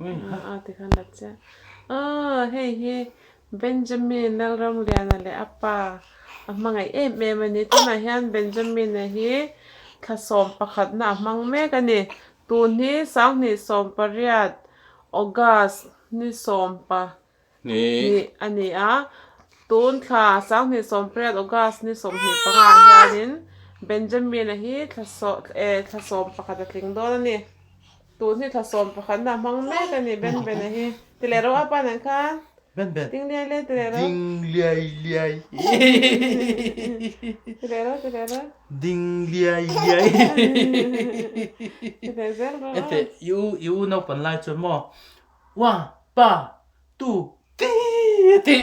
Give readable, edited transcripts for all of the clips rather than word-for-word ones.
A tikhan la chiah. Aw hei hi Benjamin Lalramliana leh a pa a hmangaih em em a ni. Tunah hian Benjamin-a hi thla 11na a hmang mek a ni. Tun hi 2018 August ni sawmpa hnih a ni a. Tun thla 2018 August ni 25 ah hianin Benjamin-a hi thla 11 a tling dawn a ni. Tun hi thla 11 na hmang mek a ni Ben Bena hi. Ti leh rawh a pa nen khan. Ben Ben. Ding liai liai ti leh rawh. Ding liai liai. Ti leh rawh ti leh rawh. Ding liai liai. Ti leh zel rawh. Ente i u i u naupan lai chuan maw wa pa tu ti ti.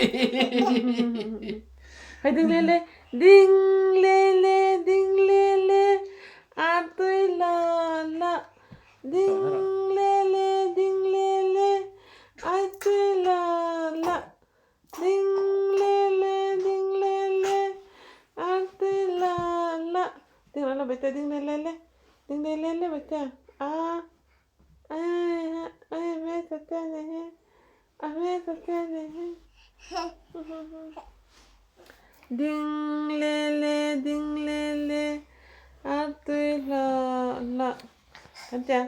Hei ding liai liai ding liai liai ding liai liai a tui la la. Ding le le ding le le ai tui la la Ding le le ding le le ai tui la la Ding la la bete ding le le le ding le le le bete a ai ai me ta te ne he a me ta te ne he Ding le le ding le le a tui la la Kan tia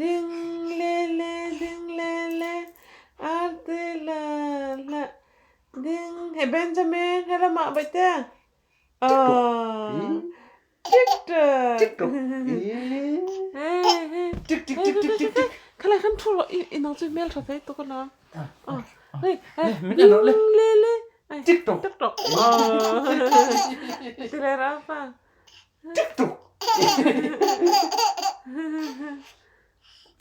ding le le ding le le a tui la la ding hei Benjamin he lamah baih te aw tik tok tik tok tik tik tik tik tik tik khalai khan thu rawh i nang chu hmel tha thei tuk alawm aw hei min en rawh le ding le le tik tok tik tok aw ti le rawh pa Tik tuk.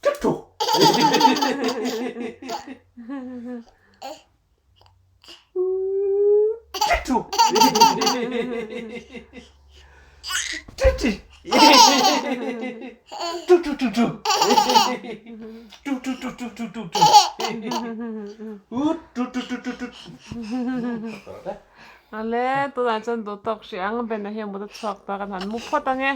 Tik tuk. Tik tuk. Tik tik. Tuk tuk tuk tuk. Tuk tuk tuk tuk tuk tuk tuk. Tuk tuk tuk tuk tuk. Ale tunah chuan duh tawk hrih ang Ben-a hi a mut a chhuak ta kan han mu phawt ang e.